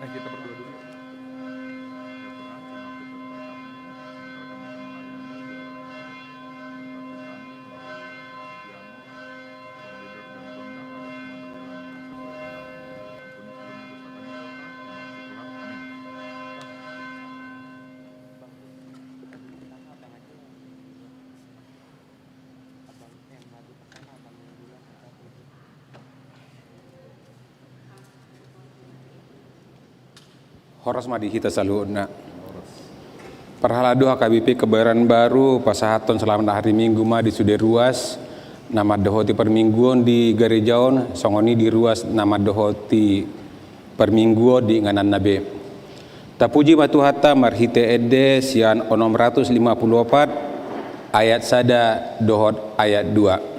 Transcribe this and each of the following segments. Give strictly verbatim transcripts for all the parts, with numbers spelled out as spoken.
Eh, kita berdoa dulu. Ya Tuhan, terima kasih buat berkat-Mu. Sementara kami akan melayani, biarlah Tuhan, Tuhan leader dan gondang agar semua berjalan dengan sesuai rencana-Mu. Ampuni seluruh dosa kami, Bapa. Terima kasih Tuhan. Amin. Horas ma di hita saluhutna. Parhalado H K B P Kebayoran Baru pasahathon selamat hari Minggu ma di sude ruas na mandohoti parmingguon di gareja on, songon i di ruas na mandohoti parmingguon di ingananna be. Tapuji ma Tuhanta marhite ende sian onom ratus lima pulu opat ayat sada dohot ayat dua.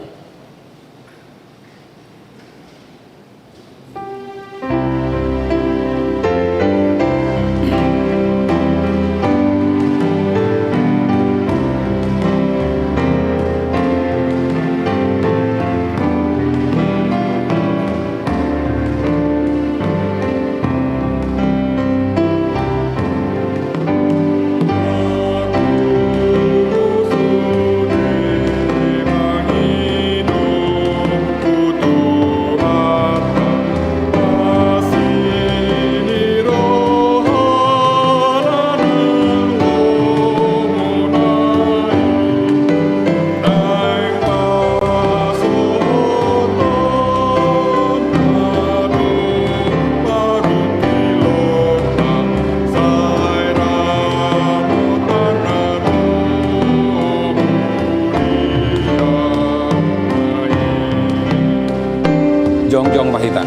Jongjong ma hita.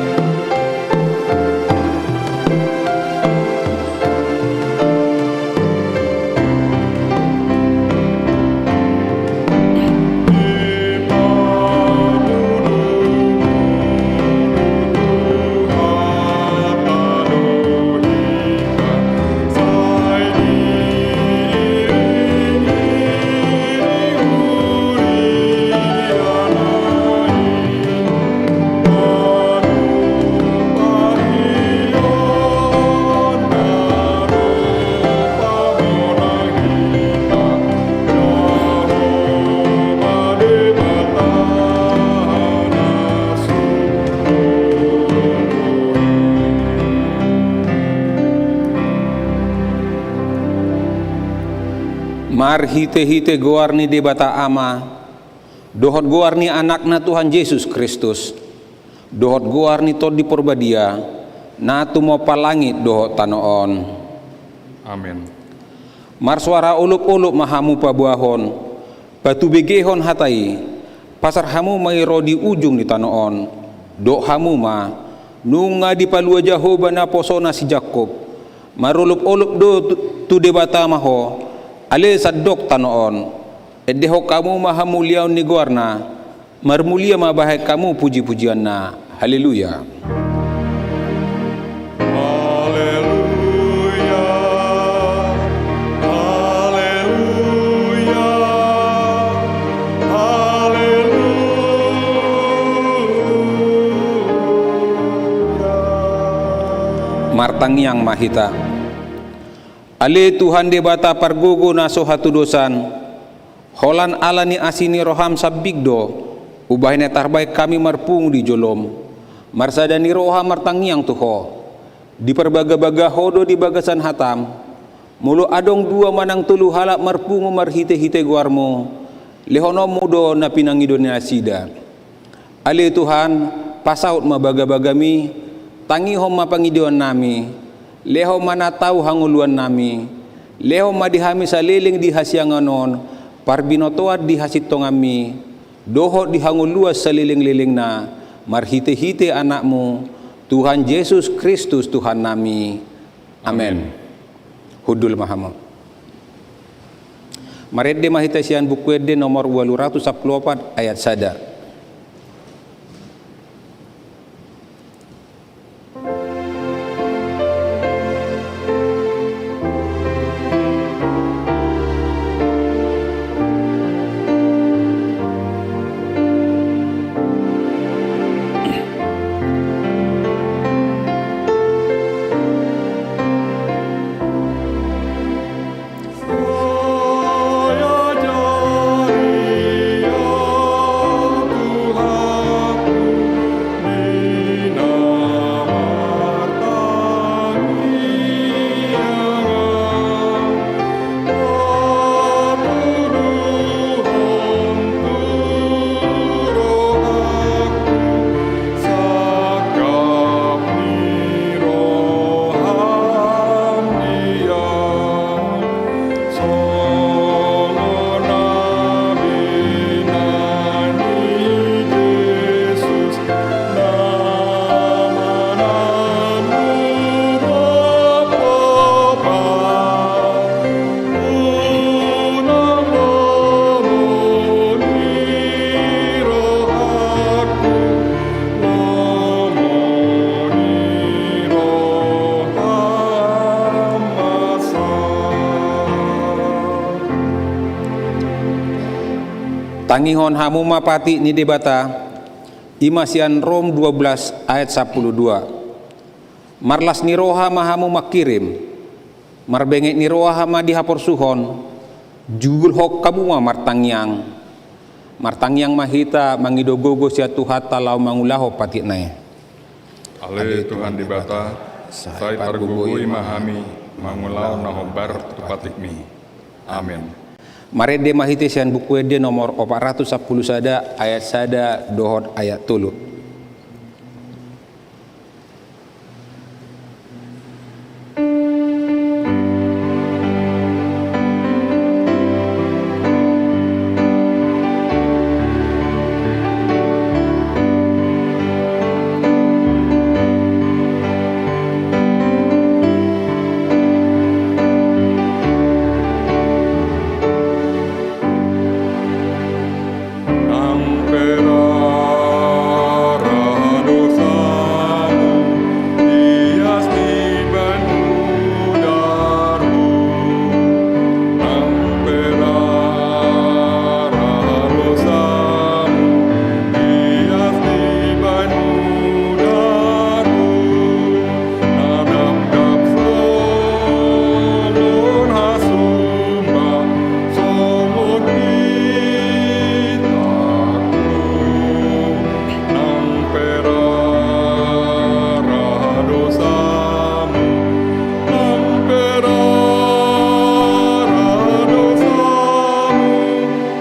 Marhitehite goar ni Debata Ama, dohot goar ni Anakna Tuhan Jesus Kristus, dohot goar ni Tondi Porbadia, na tumompa langit dohot tano on. Amen. Marsoara olopolop ma hamu paboahon, patubegehon hata i, pasar hamu ma i ro di ujung ni tano on, dok hamu ma, nunga dipalua Jahowa naposona si Jakkob, marolopolop do tu, tu Debata ma ho, ale sandok tano on. Endehon hamu ma hamuliaon ni goarna, marmulia ma bahen hamu pujipujianna. Haleluya. Haleluya, haleluya, haleluya. Martangiang ma hita. Ale Tuhan Debata pargogo na so hatudosan, holan ala ni asi ni roham sambing do, umbahen na tarbahen hami marpungu di jolom, marsada ni roha martangiang tu Ho. Diparbagabaga Ho do di bagasan hatam, molo adong dua manang tolu halak marpungu marhitehite goarmu, lehononmu do na pinangido ni nasida. Ale Tuhan, pasaut ma bagabagami, tangihon ma pangidoannami, lehon ma na tau hangoluannami, lehon ma di hami saleleng di hasiangan on, parbinotoan di hasintonganmi, dohot di hangoluan salelenglelengna, marhitehite Anakmu, Tuhan Jesus Kristus Tuhannami. Amen. Amen. Hundul ma hamu. Marende ma hita sian Buku Ende nomor ualu ratus sampulu opat ayat sada. Tangihon hamu ma patik ni Debata, i ma sian Rom dua belas ayat sampulu dua. Marlas ni roha ma hamu mangkirim, marbenget ni roha ma di haporsuhon, jugulhon hamu ma martangiang. Martangiang ma hita mangido gogo sian Tuhanta laho mangulahon patikna i. Ale Tuhan Debata, sai pargogoi ma hami mangulahon na hombar tu patikmi. Amen. Marende ma hita sian Buku Ende nomor opat ratus sampulu sada ayat sada dohot ayat tolu. Nang pe rara dosamu, ias dibaen mudarhu. Nang pe rara dosamu, ias dibaen mudarhu. Na dapdap songon hasumba, songon gitarhu. Nang pe rara dosamu, nang pe rara dosamu,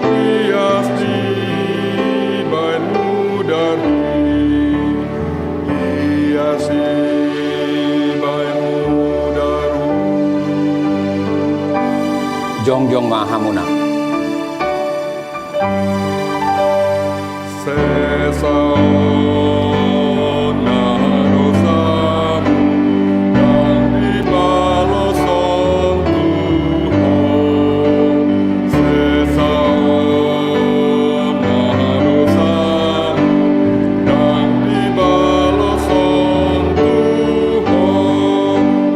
ias dibaen mudarhu. Ias dibaen mudarhu. Jongjong ma hamuna. Sesa on na dosamu, ndang dibaloshon tu ho. Sesa on na dosamu, ndang dibaloshon tu ho.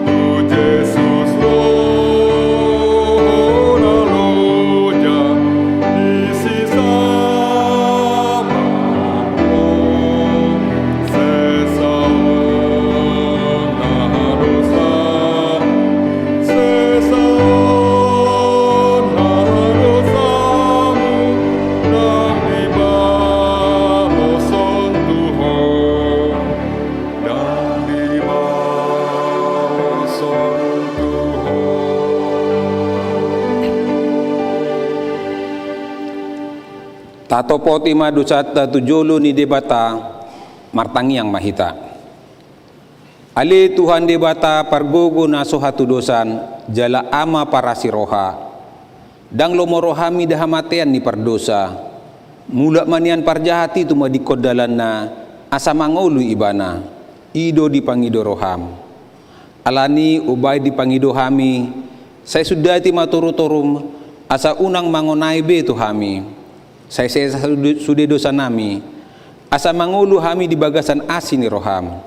Tu Jesus roha na loja, disi sabar ho. Sesa on na dosamu, sesa on na dosamu, ndang dibaloshon tu ho, ndang dibaloshon tu ho. Tatopoti ma dosanta tu jolo ni Debata, martangiang ma hita. Ale Tuhan Debata pargogo na so hatudosan, jala Ama parasi roha. Ndang lomo rohami di hamatean ni pardosa. Mulak ma nian parjahat i tumadingkon dalanna, asa mangolu ibana. I do dipangido roham. Alani umbahen dipangido hami, sai sundati ma torutorum, asa unang mangonai be tu hami. Sai sesa sude, sude dosanami, asa mangolu hami di bagasan asi ni roham.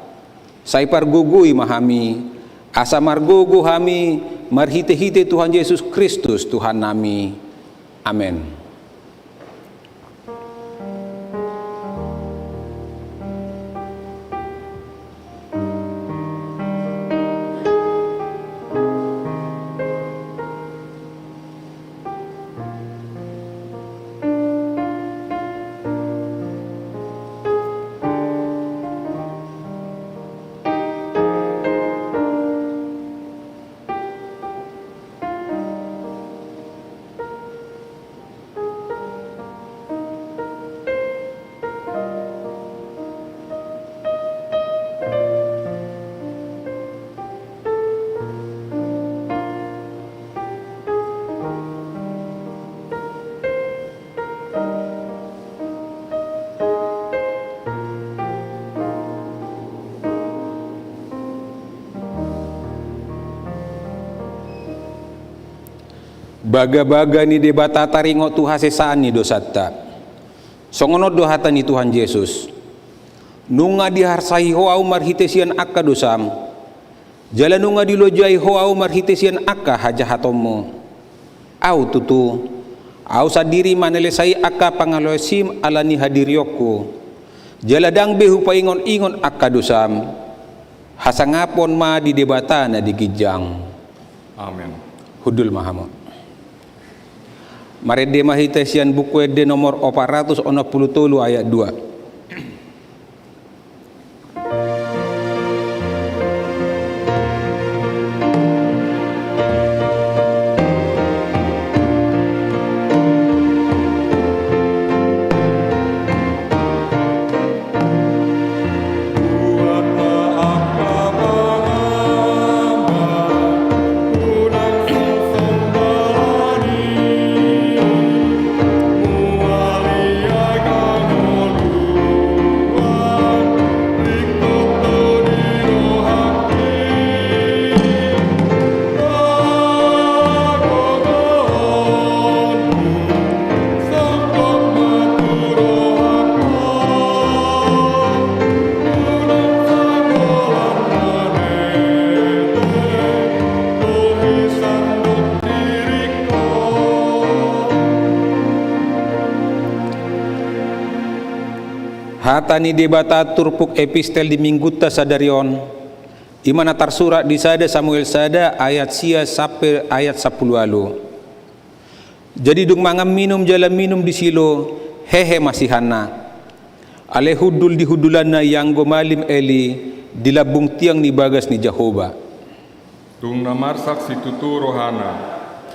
Sai pargogoi ma hami, asa margogo hami marhitehite Tuhan Jesus Kristus Tuhannami. Amen. Bagabaga ni Debata taringot tu hasesaan ni dosanta. Songon on do hata ni Tuhan Jesus: Nunga diharsahi ho Ahu marhite sian angka dosam, jala nunga dilojai ho Ahu marhite sian angka hajahatonmu. Ahu tutu, Ahu sandiri manelesai angka pangalaosim ala ni hadirionku, jala ndang be hupaingot-ingot angka dosam. Hasangapon ma di Debata na di ginjang. Amen. Hundul ma hamu. Marende ma hita sian Buku Ende nomor opat ratus onom pulu tolu ayat dua. Hata ni Debata turpuk epistel di minggunta sadari on, i ma na tarsurat di sada Samuel sada ayat sia sampe ayat sampulu ualu. Jadi dung mangan minum jala minum di Silo, hehe ma si Hanna. Alai hundul di hundulanna ianggo malim Eli di lambung tiang ni bagas ni Jahowa. Dung na marsak situtu rohana,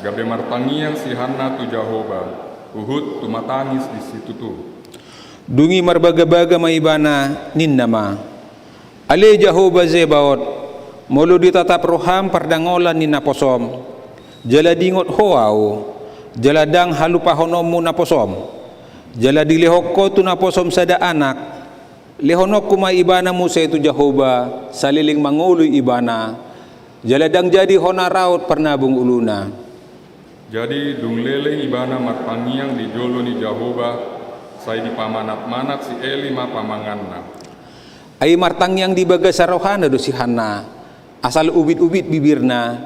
gabe martangiang si Hanna tu Jahowa, huhut tumatangis di situtu. Dung i marbagabaga ma ibana, ninna ma: Ale Jahowa Zebaot, molo ditatap roham pardangolan ni naposom, jala diingot Ho ahu, jala ndang halupahononmu naposom, jala dilehon Ho tu naposom sada anak, lehononku ma ibana muse tu Jahowa saleleng mangoloi ibana, jala ndang jadi hona raut parnabung uluna. Jadi dung leleng ibana martangiang di jolo ni Jahowa, sai dipamanat-manat si Eli ma pamanganna. Ai martangiang di bagasan rohana do si Hanna, asal ubit-ubit bibirna,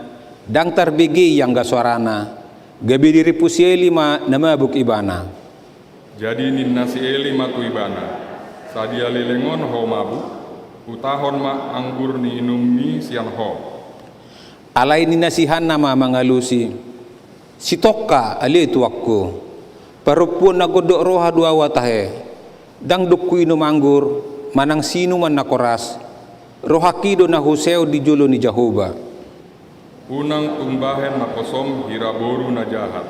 ndang tarbege ianggo soarana, gabe dirimpu si Eli ma na mabuk ibana. Jadi ninna si Eli ma tu ibana: Sadia leleng on ho mabuk? Hutahon ma anggur ni inummi sian ho. Alai ninna si Hanna ma mangalusi: Sitongka, ale tuanku, parompuan na gondok roha do ahu tahe, ndang dung huinum anggur, manang sinuman na koras, rohangki do na huseon di jolo ni Jahowa. Unang tung bahen naposom hira boru na jahat,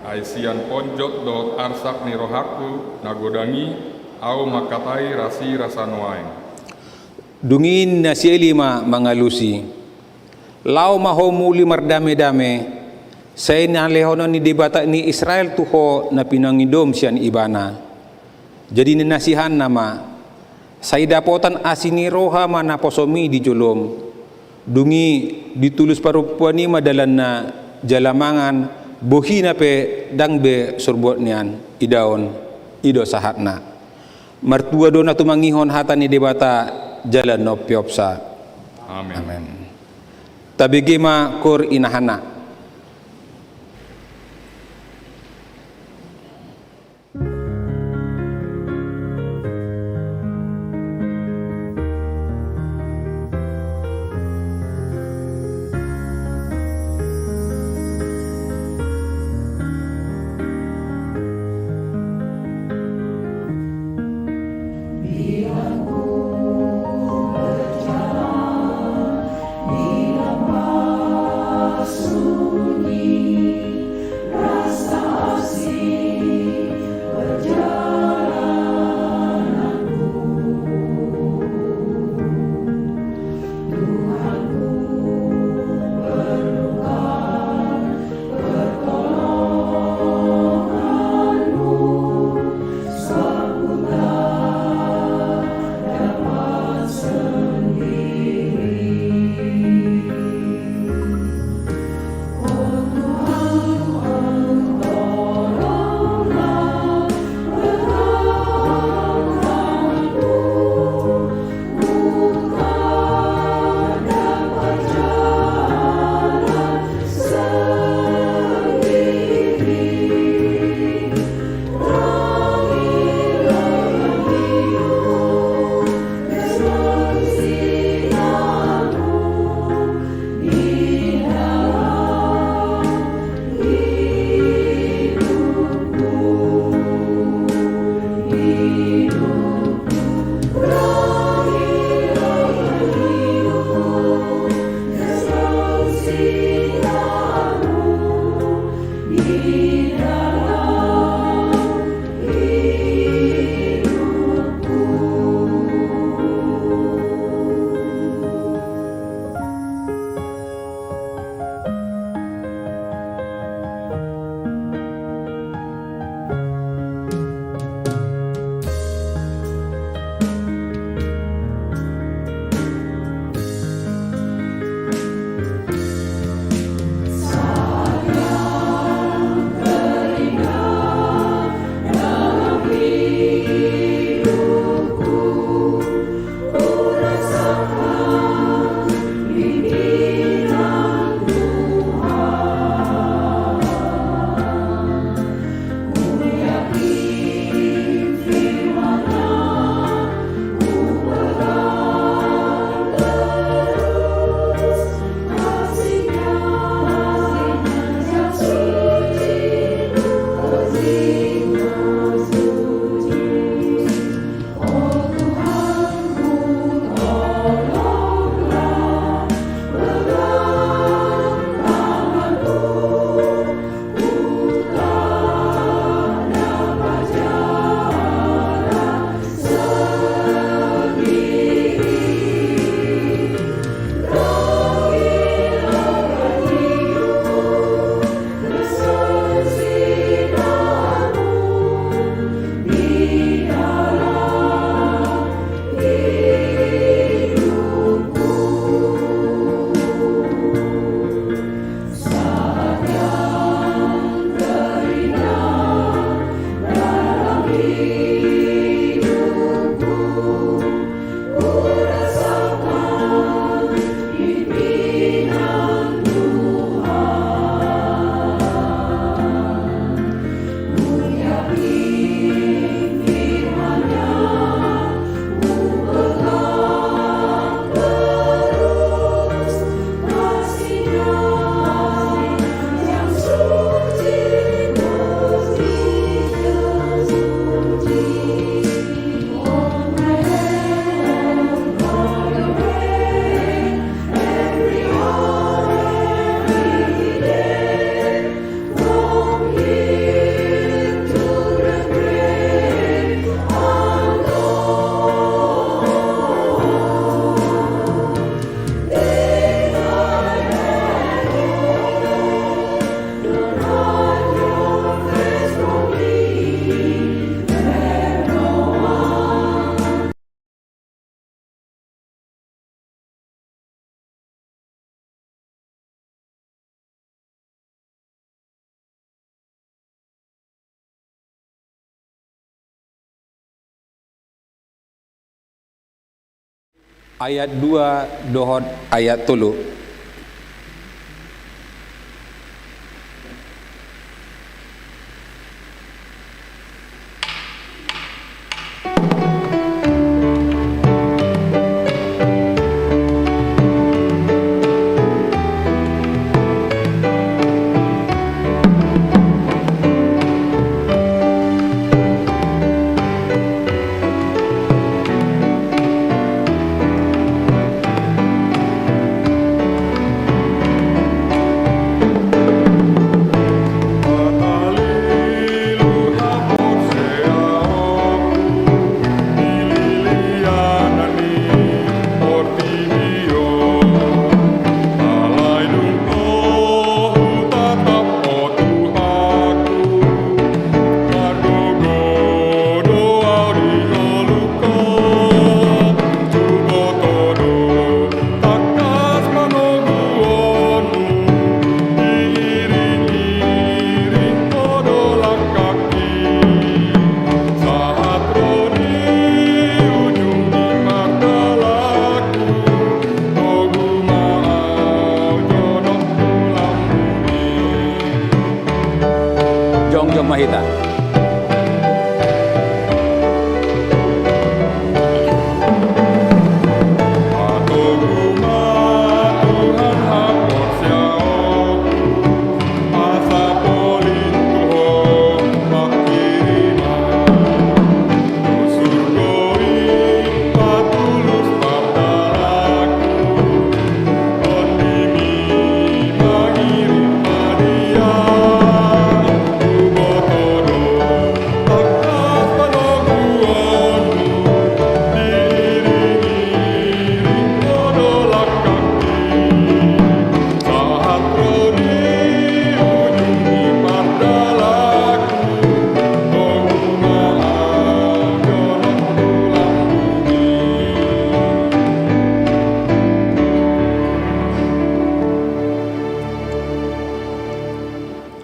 ai sian ponjot dohot arsak ni rohangku na godang i ahu mangkatai rasirasa nuaeng. Dung i ninna si Eli ma mangalusi: Laho ma ho muli mardame-dame, sai na lehonon ni Debata ni Israel tu ho na pinangidoam sian ibana. Jadi ninna si Hanna ma: Sai dapotan asi ni roha ma naposom i di jolom. Dung i ditulus parompuan i ma dalanna, jala mangan, bohina pe ndang be sorbot nian. Idaon, i do sahatna. Martua do na tumangihon hata ni Debata jala na umpeopsa. Amen. Amen. Tabege ma kor ina Hanna. Ayat dua dohot ayat tolu. Jongjong ma hita.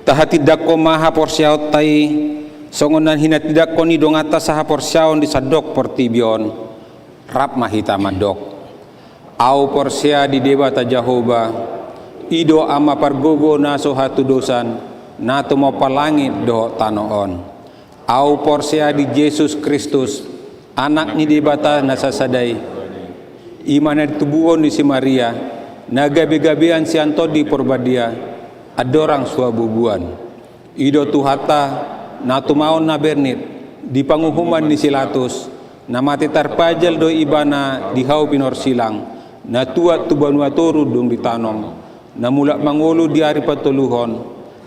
Tahatindangkon ma haporseaonta i, songon na hinatindangkon ni donganta sahaporseaon di sandok portibi on. Rap ma hita mandok. Ahu porsea di Debata Jahowa, i do Ama pargogo na so hatudosan, na tumompa langit dohot tano on. Ahu porsea di Jesus Kristus, Anak ni Debata na sasada i. I ma na ditubuhon ni si Maria, na gabegabean sian Tondi Porbadia, andorang so habubuan. I do Tuhanta, na tumaon na bernit, di panguhuman ni si Latus, na mate tarpajal do Ibana di hau pinorsilang, na tuat tu banua toru dung ditanom, na mulak mangolu di ari patoluhon,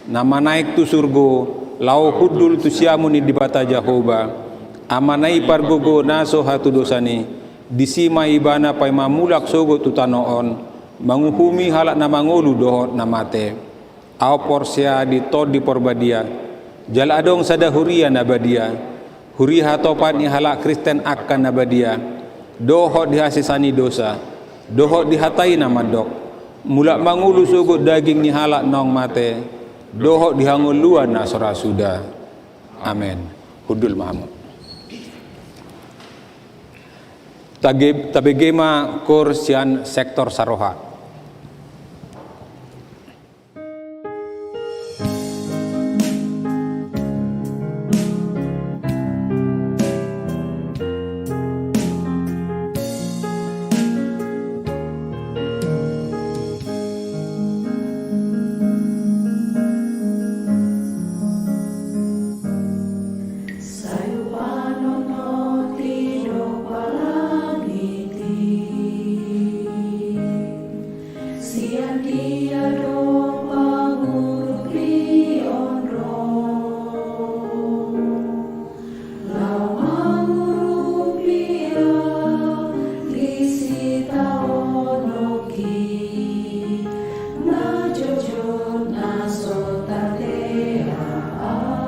na manaek tu surgo, laho hundul tu siamun ni Debata Jahowa, Amana i pargogo na so hatudosan i, disi ma Ibana paima mulak sogot tu tano on, manguhumi halak na mangolu dohot na mate. Ahu porsea di Tondi Porbadia, jala adong sada huria na badia, huria hatopan ni halak Kristen angka na badia, dohot di hasesaan ni dosa, dohot di hata i na mandok, mulak mangolu sogot daging ni halak naung mate, dohot di hangoluan na so ra suda. Amen. Hundul ma hamu. Tage-, tabege ma koor sian sektor Saroha. Sian dia do pangurupion ro, laho mangurupi ahu di sitaonon i, na jotjot na so tadea ahu.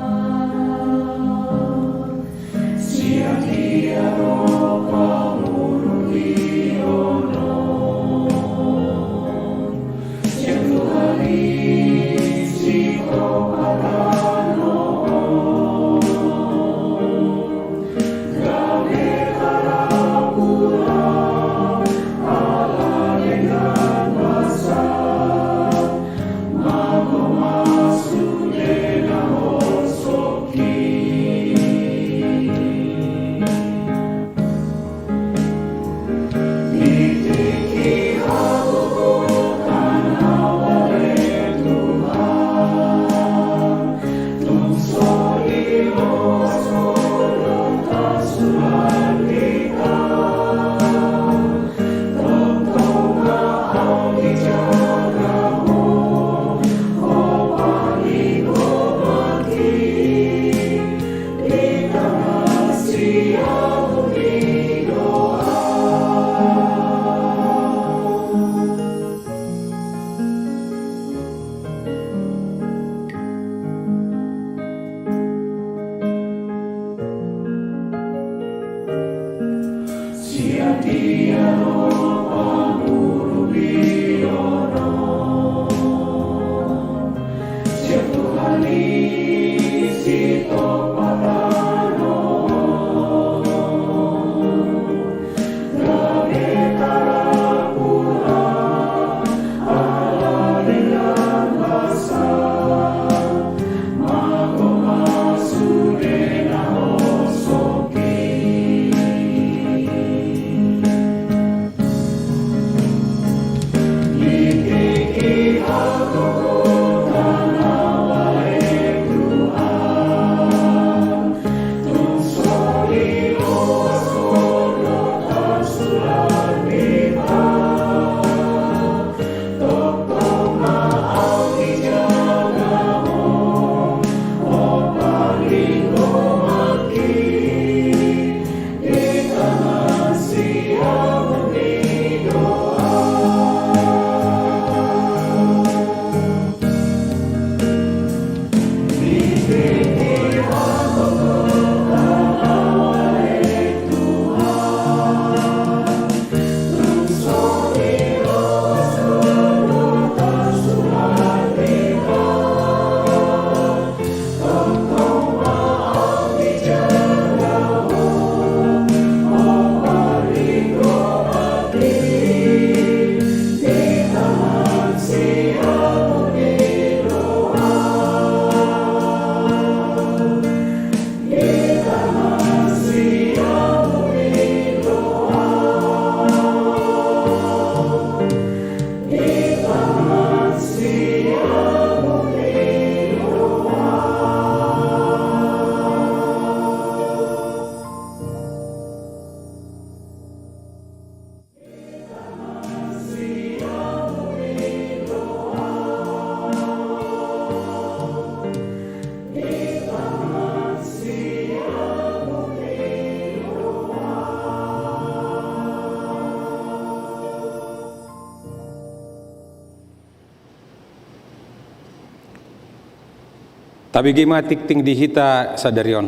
Tabege ma tingting di hita sadari on.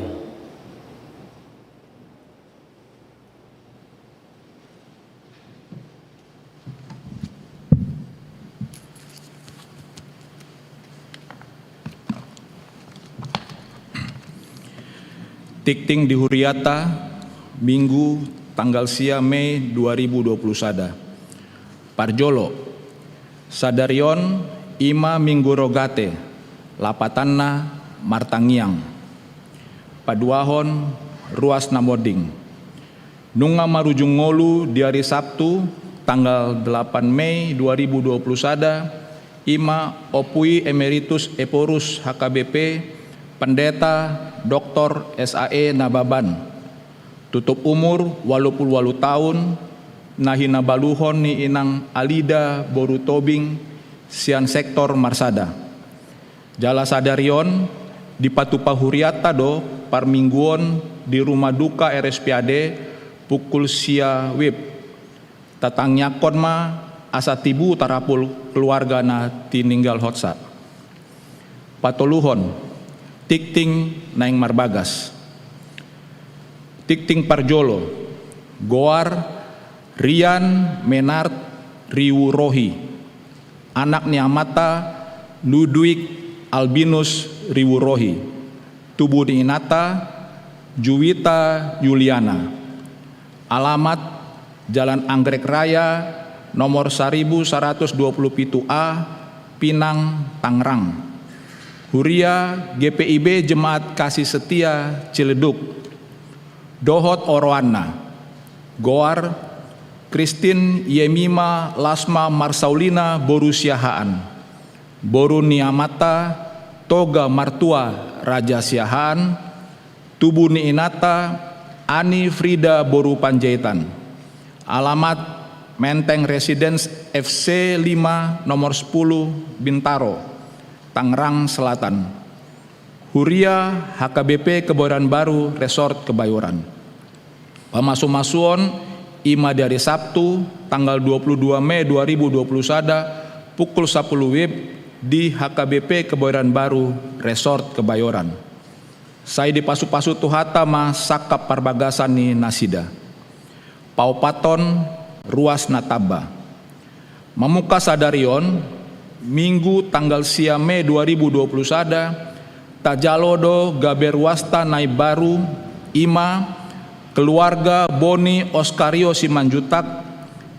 Tingting di huriata, Minggu, tanggal sia Mei dua ribu dua puluh sada. Parjolo, sadari on i ma Minggu Rogate, lapatanna martangiang. Paduahon, ruas na monding. Nunga marujung ngolu di ari Sabtu, tanggal delapan Mei dua ribu dua puluh sada, i ma Ompu I Emeritus Ephorus H K B P, Pendeta Doktor S A E Nababan. Tutup umur ualu pulu ualu taon, na hinabaluhon ni inang Alida boru Tobing, sian sektor Marsada. Jala sadari on, dipatupa huriata do parminggu on di rumah duka R S P A D pukul sia wib. Tatangiangkon ma asa tibu tarapul keluarga na tininggalhonsa. Patoluhon, tingting naeng marbagas. Tingting parjolo, goar Rian Menard Riwurohi, anak ni amanta Ludwig Albinus Riwurohi, tubu ni inanta Juwita Yuliana. Alamat, Jalan Anggrek Raya, nomor saribu saratus dua pulu pitu A, Pinang, Tangerang. Huria G P I B Jemaat Kasih Setia Ciledug. Dohot oroanna. Goar, Christine Yemima Lasma Marsaulina boru Siahaan. Boru ni amanta Toga Martua Raja Siahaan, tubu ni inanta Ani Frida boru Panjaitan. Alamat, Menteng Residence F C lima nomor sepuluh Bintaro, Tangerang Selatan. Huria H K B P Kebayoran Baru Resort Kebayoran. Pamasumasuon i ma di ari Sabtu, tanggal dua pulu dua Mei dua ribu dua pulu sada, pukul sapulu wib di H K B P Kebayoran Baru Resort Kebayoran. Sai dipasupasu Tuhanta ma sangkap parbagasan ni nasida. Paopathon, ruas na tamba. Mamungka sadari on, Minggu tanggal sia Mei dua ribu dua pulu sada, tajalo do gabe ruasta na imbaru, i ma keluarga Boni Oskario Simanjuntak,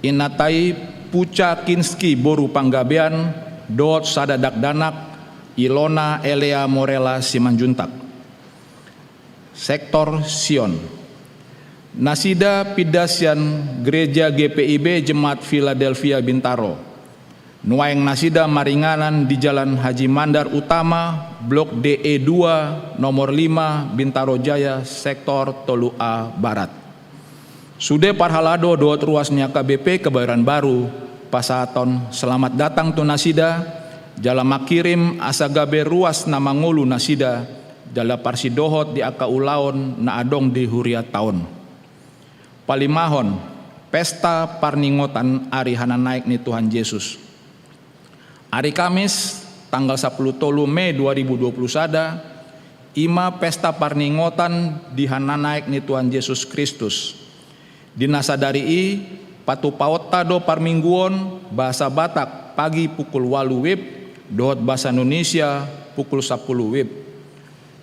inanta i Puca Kinski boru Panggabean, dohot sada dakdanak, Ilona Elea Morela Simanjuntak. Sektor Sion. Nasida pinda sian Gereja G P I B Jemaat Philadelphia Bintaro. Nuaeng nasida maringanan di Jalan Haji Mandar Utama, Blok D E dua, nomor lima, Bintaro Jaya, Sektor tolu A Barat. Sude parhalado dohot ruas ni H K B P Kebayoran Baru pasahathon selamat datang tu nasida, jala mangkirim asa gabe ruas na mangolu nasida, jala parsidohot di angka ulaon na adong di huriata on. Palimahon, pesta parningotan ari hananaek ni Tuhan Jesus. Ari Kamis, tanggal sapulu tolu Mei dua ribu dua pulu sada, i ma pesta parningotan di hananaek ni Tuhan Jesus Kristus. Di na sadari i, patupaonta do parmingguon bahasa Batak pagi pukul ualu wib, dohot bahasa Indonesia pukul sapulu wib.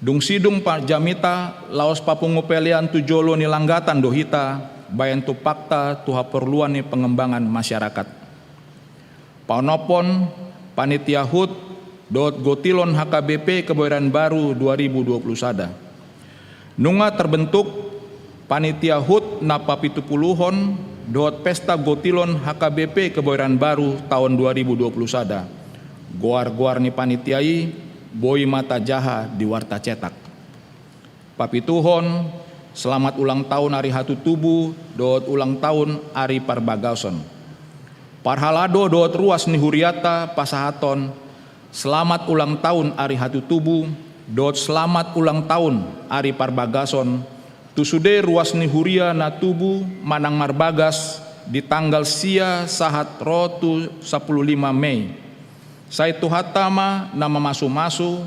Dung sidung pa jamita, laos papungu pelean tu jolo ni langgatan do hita, baen tumpakta tu haporluan ni pengembangan masyarakat. Paonomhon, panitia hut dohot gotilon H K B P Kebayoran Baru dua ribu dua pulu sada. Nunga terbentuk panitia hut na papitupuluhon dohot pesta gotilon H K B P Kebayoran Baru taon dua ribu dua pulu sada. Goar-goar ni panitia i boi ma tajaha di warta cetak. Papituhon, selamat ulang tahun ari hatutubu dohot ulang tahun ari parbagason. Parhalado dohot ruas ni huriata pasahathon selamat ulang tahun ari hatutubu dohot selamat ulang tahun ari parbagason tu sude ruas ni huria na tubu manang marbagas di tanggal sia sahat ro tu sapulu lima Mei. Sai Tuhanta ma na mamasumasu,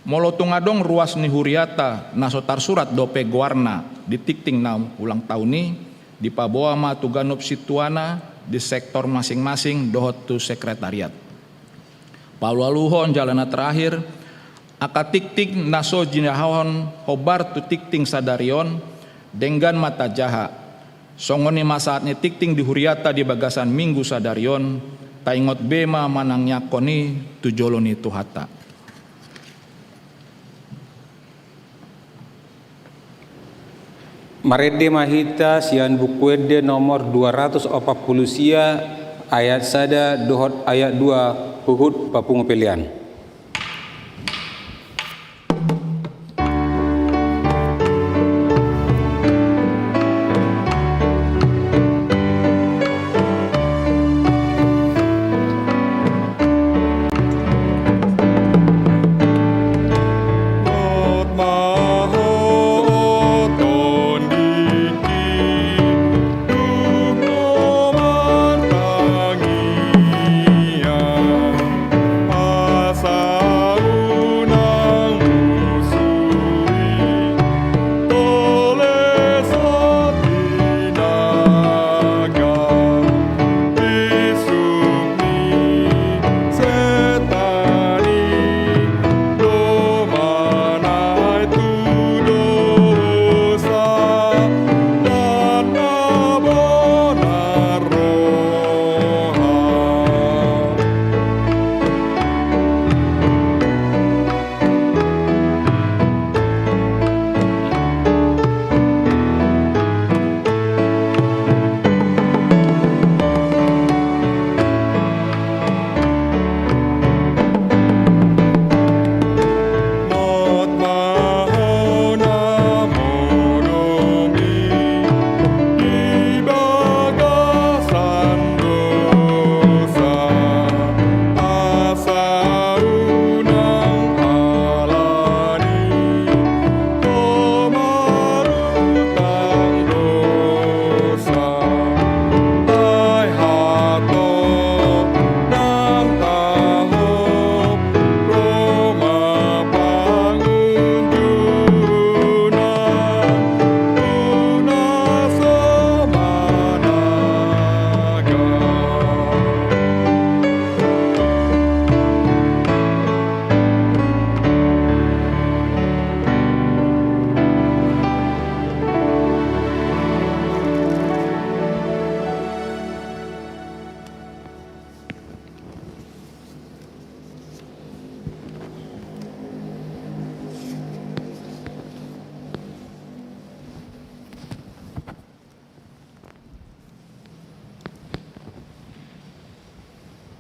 Molo tung adong ruas ni huriata na so tarsurat dope goarna di tingting na ulang taon i, dipaboa ma tu ganup sintuana di sektor masing-masing dohot tu sekretariat. Paualuhon jala na terakhir, angka tingting na so jinahahon hombar tu tingting sadari on, denggan ma tajaha. Songon i ma sahat ni tingting di huriata di bagasan minggu sadari on, taingot be ma manangiangkon i tu jolo ni Tuhanta. Marende ma hita sian Buku Ende nomor dua ratus opat pulu sia, ayat sada dohot ayat dua, huhut papungu pelean.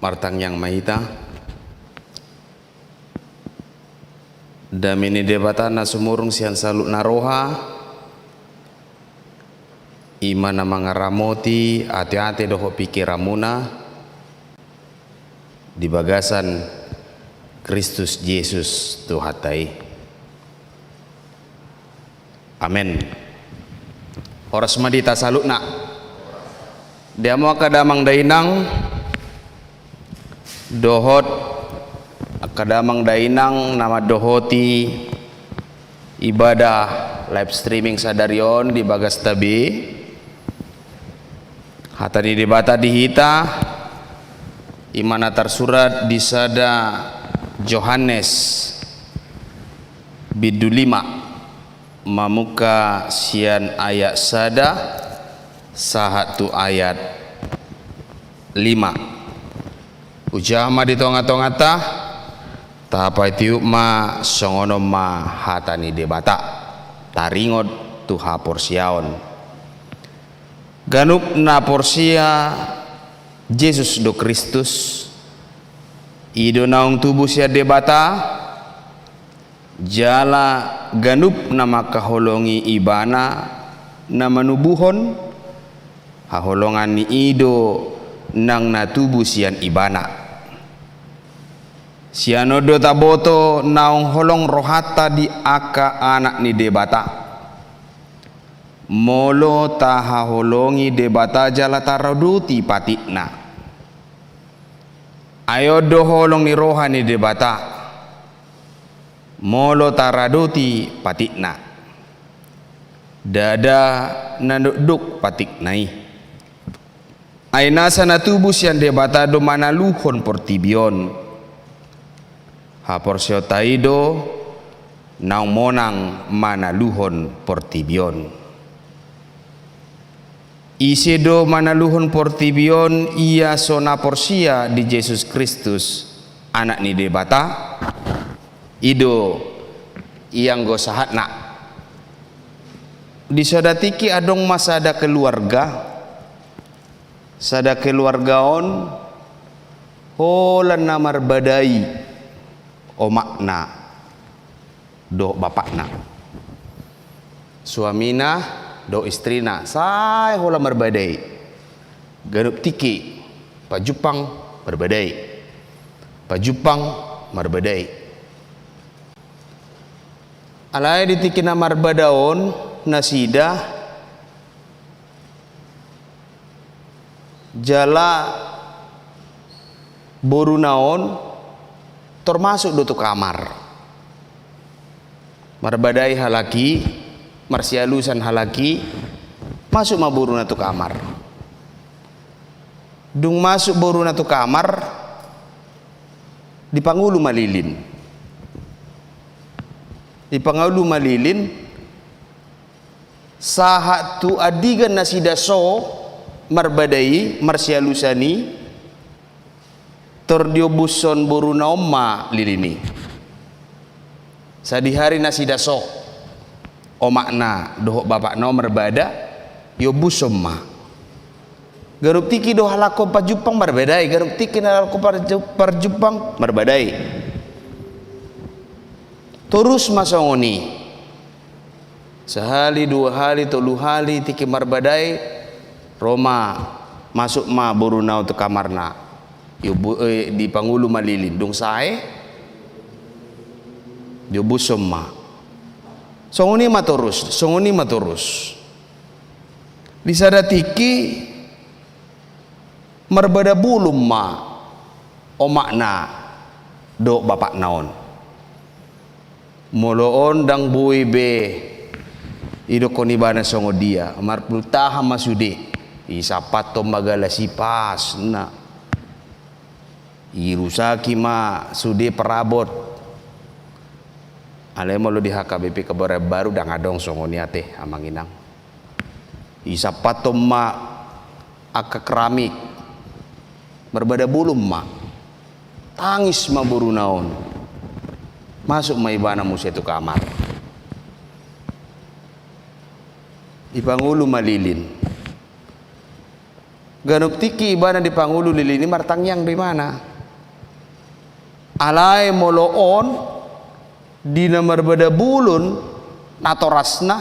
Martangiang ma hita. Dame ni Debata na sumurung sian saluhutna roha, i ma na mangaramoti ateate dohot pingkiranmuna di bagasan Kristus Jesus Tuhanta i. Amen. Horas ma di hita saluhutna. Di hamu angka damang dainang dohot angka damang dainang na mandohoti ibadah live streaming sadari on di bagasta be. Hata ni Debata di hita, i ma na tarsurat di sada Johannes bindu lima, mamungka sian ayat sada sahat tu ayat lima. Hujaha ma di tonga-tonganta, tapaihut ma songon on ma hata ni Debata, taringot tu haporseaon. Ganup na porsea Jesus do Kristus, i do naung tubu sian Debata, jala ganup na mangkaholongi Ibana na manubuhon, haholongan ni i do nang na tubu sian Ibana. Sian on do taboto naung holong rohanta di angka anak ni Debata. Molo tahaholongi Debata jala taradoti patikna. Ai on do holong ni roha ni Debata. Molo taradoti patikna, ndada na dokdok patikna i. Ai nasa na tubu sian Debata do manaluhon portibi on. Haporseaonta i do naung monang manaluhon portibi on. Ise do manaluhon portibi on, ia so na porsea di Jesus Kristus, Anak ni Debata? I do ianggo sahatna. Di sada tingki adong ma sada keluarga. Sada keluarga on holan na marbadai omakna dohot bapakna. Suamina dohot istrina sae holan marbadai. Ganup tingki pajumpang marbadai. Pajumpang marbadai. Alai di tingki na marbada on nasida, jala boruna on tor masuk do tu kamar. Marbadai halak i, marsialusan halak i, masuk ma boruna tu kamar. Dung masuk boruna tu kamar, dipangolu ma lilin. Dipangolu ma lilin, sahat tu andigan nasida so marbadai, marsialusan i, tor diombushon boruna on ma lilin i. Sadihari nasida so, omakna dohot bapakna on marbada, iombushon ma. Ganup tingki do halak on pajumpang marbadai, ganup tingki na halak on parju-, parjumpang marbadai. Torus ma songon i. Sahali, dua hali, tolu hali, tingki marbadai, ro ma, masuk ma boruna on tu kamarna. Iombu-, eh, dipangolu ma lilin, dung sae, diombushon ma. Songon i ma torus, songon i ma torus. Di sada tingki, marbada bolon ma omakna dohot bapakna on. Molo on ndang boi be idokkon ibana songon dia, marpultahan ma sude. Isampathon ma galas i pas na. Irusaki ma sude perabot. Alai molo di H K B P Kebayoran Baru ndang adong songon i ate, amang inang. Isampathon ma angka keramik, marbada bolon ma. Tangis ma boruna on. Masuk ma ibana muse tu kamar. Dipangolu ma lilin. Ganup tingki ibana dipangolu lilin i martangiang do ibana. Alai molo on, di na marbada bolon natorasna,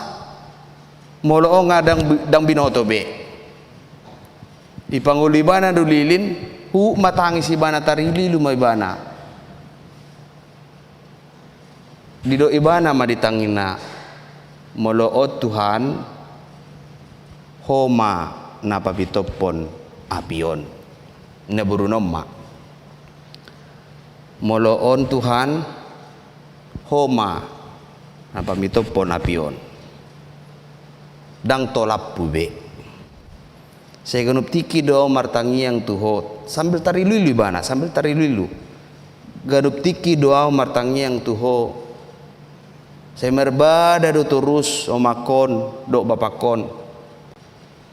molo on nga ndang bi-, ndang binoto be. Dipangolu ibana do lilin, huhut ma tangis ibana, tariluilu ma ibana. Didok ibana ma di tangihna, molo on Tuhan, Ho ma na pamintophon api on. Ninna boruna on ma. Molo on Tuhan, Ho ma na pamintophon api on. Ndang tolaphu be. Sai ganup tingki do ahu martangiang tu Ho, sambil tariluilu ibana, sambil tariluilu. Ganup tingki do ahu martangiang tu Ho. Sai marbada do torus omakhon dohot bapakhon.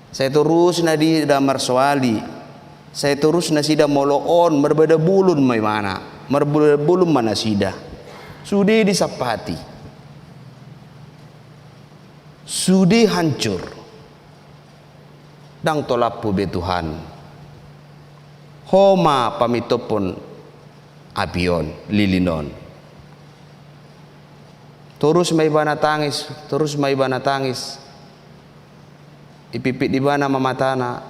Sai torus nasida marsoali. Sai torus nasida molo on marbada bolon ma ibana. Marbada bolon ma nasida. Sude disampati. Sude hancur. Ndang tolaphu be Tuhan. Ho ma pamintophon api on, lilin on. Torus ma ibana tangis, torus ma ibana tangis. Ipitpit ibana ma matana.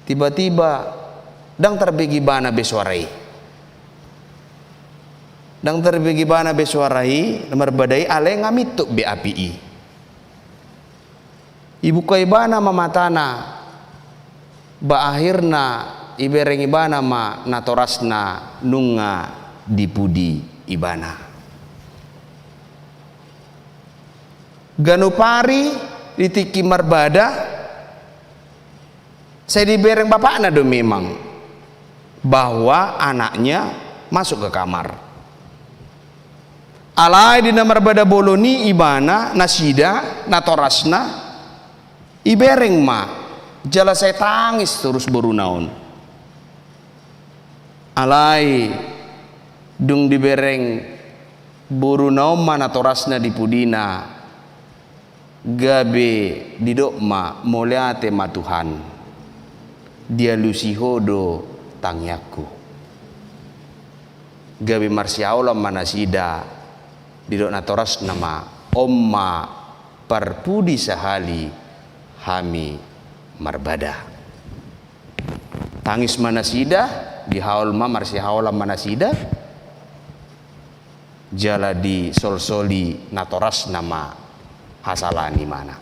Tiba-tiba, ndang tarbege ibana be soara i. Ndang tarbege ibana be soara i, na marbada i, alai nga mintop be api i. Ibuka ibana ma matana, ba akhirna ibereng ibana ma natorasna nunga dipudi ibana. Ganup ari di tingki marbada, sai dibereng bapakna do memang bahwa anaknya masuk ke kamar. Alai di na marbada bolon i ibana, nasida, natorasna, ibereng ma, jala sai tangis torus boruna on. Alai dung dibereng boruna on ma natorasna di pudina, gabe didok ma, mauliate ma Tuhan, dialusi Ho do tangiangku. Gabe marsihaolan ma nasida, didok natorasna ma, on ma parpudi sahali hami marbada. Tangis ma nasida, dihaol ma, marsihaolan ma nasida, jala disolsoli natorasna ma hasala ni ibana,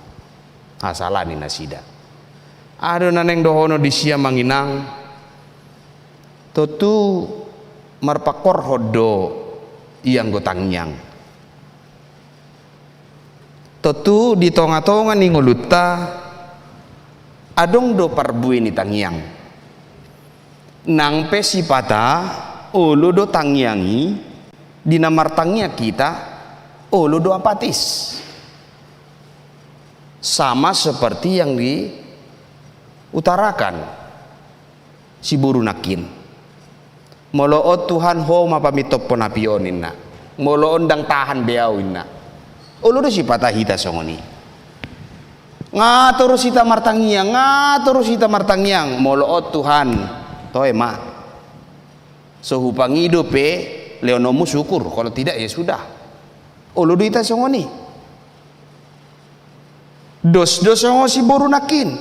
hasala ni nasida. Aha do na naeng dohonon disi, amang inang? Tontu marpangkorhon do i anggo tangiang. Tontu di tongatonga ni ngolunta adong do parbue ni tangiang. Nang pe sipata olo do tangiang i, di na martangiang hita, olo do apatis. Sama seperti yang diutarakan si boru nangkin. Molo on Tuhan, Ho ma pamintophon api on, ninna. Molo on ndang tahan be ahu, ninna. Olo do sipata hita songon i. Nga torus hita martangiang, nga torus hita martangiang. Molo on Tuhan, toe ma. So hupangido pe, lehononmu syukur. Kalau tidak, ya sudah. Olo do hita songon i. Dos do songon si boru nangkin.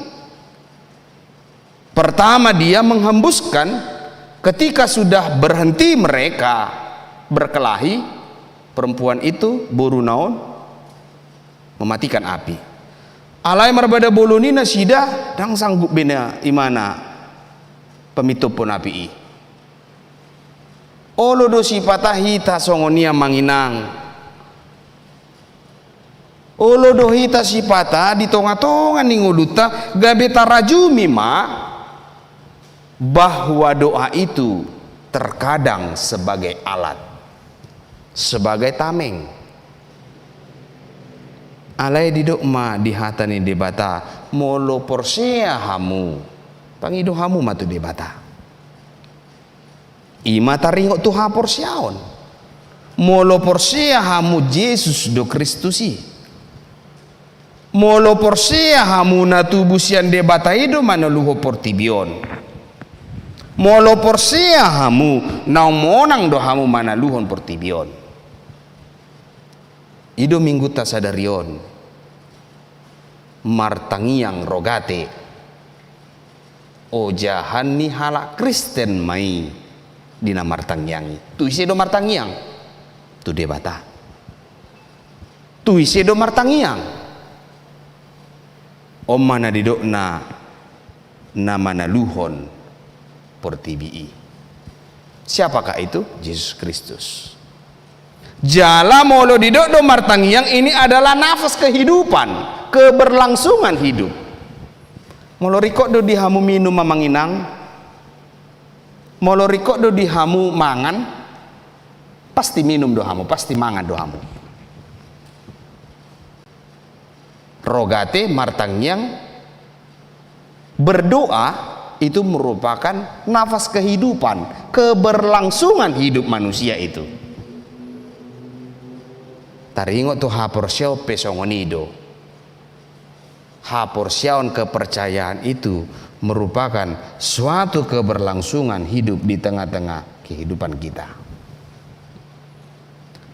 Pertama, dia menghembuskan, ketika sudah berhenti mereka berkelahi, perempuan itu, boruna on, mematikan api. Alai marbada bolon i nasida, ndang sanggup be na ibana pamintophon api i. Olo do sipata hita songon i, amang inang. Olo do hita sipata di tongatonga ni ngolunta gabe tarajumi ma bahwa doa itu terkadang sebagai alat, sebagai tameng. Alai didok ma di hata ni Debata, molo porsea hamu, pangido hamu ma tu Debata. I ma taringot tu haporseaon. Molo porsea hamu Jesus do Kristus i. Molo porsea hamu na tubu sian Debata i do manaluhon portibi on. Molo porsea hamu naung monang do hamu manaluhon portibi on. I do minggunta sadari on. Martangiang rogate. Ojahan ni halak Kristen ma i di na martangiang i. Tu ise do martangiang? Tu Debata. Tu ise do martangiang? On ma na didokna na manaluhon portibi i. Siapakah itu? Jesus Kristus. Jala molo didok do martangiang, ini adalah nafas kehidupan, keberlangsungan hidup. Molo ringkot do di hamu minum, amang inang, molo ringkot do di hamu mangan, pasti minum do hamu, pasti mangan do hamu. Rogate martangiang, berdoa itu merupakan nafas kehidupan, keberlangsungan hidup manusia itu. Taringot tu haporseaon pe songon i do. Haporseaon, kepercayaan itu merupakan suatu keberlangsungan hidup di tengah-tengah kehidupan kita.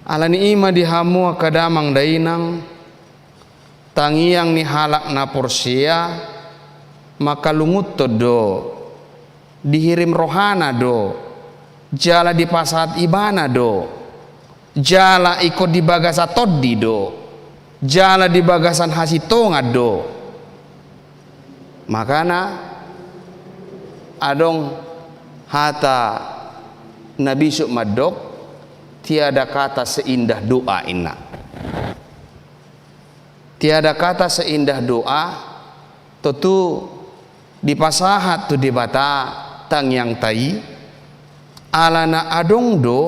Alani i ma di hamu angka damang dainang, tangiang ni halak na porsea mangkalungunhon do, dihirim rohana do, jala dipasahat ibana do, jala ingkon di bagasan tondi do, jala di bagasan hasintongan do. Makana adong hata na bisuk mandok, tiada kata seindah doa, inna. Tiada kata seindah doa, tontu dipasahat tu Debata tangiangta i, alana adong do